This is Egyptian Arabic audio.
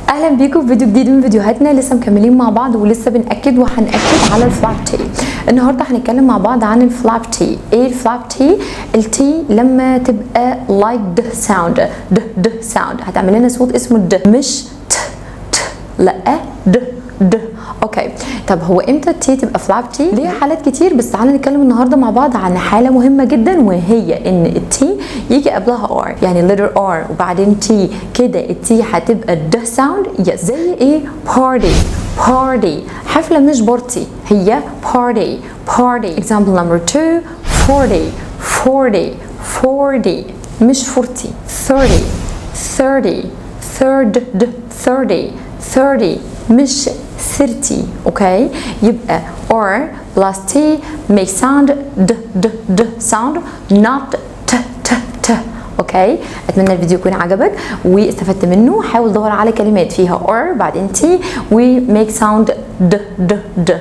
اهلا بيكم في فيديو جديد من فيديوهاتنا. لسه مكملين مع بعض ولسه بنأكد وهنأكد على ال flap T. النهارده هنتكلم مع بعض عن ال flap T. ايه ال flap T؟ ال T لما تبقى like د sound، د د sound، هتعمل لنا صوت اسمه د، مش ت ت، لا د د. okay، طب هو امتى ال T تبقى flap T؟ ليها حالات كتير، بس تعالى نتكلم النهارده مع بعض عن حاله مهمة جدا، وهي ان ال T يجي قبلها R، يعني letter R وبعدين T، كده ال T هتبقى د sound. yes، زي ايه؟ party، party، حفلة مش party، هي party، party. example number 2، 40، 40، 40 مش 40، 30، 30، third، 30، 30 مش 30. okay، يبقى R plus T make sound د د د sound، not ت ت ت. okay، اتمنى الفيديو يكون عجبك واستفدت منه. حاول دور على كلمات فيها R بعدين T و make sound د د د.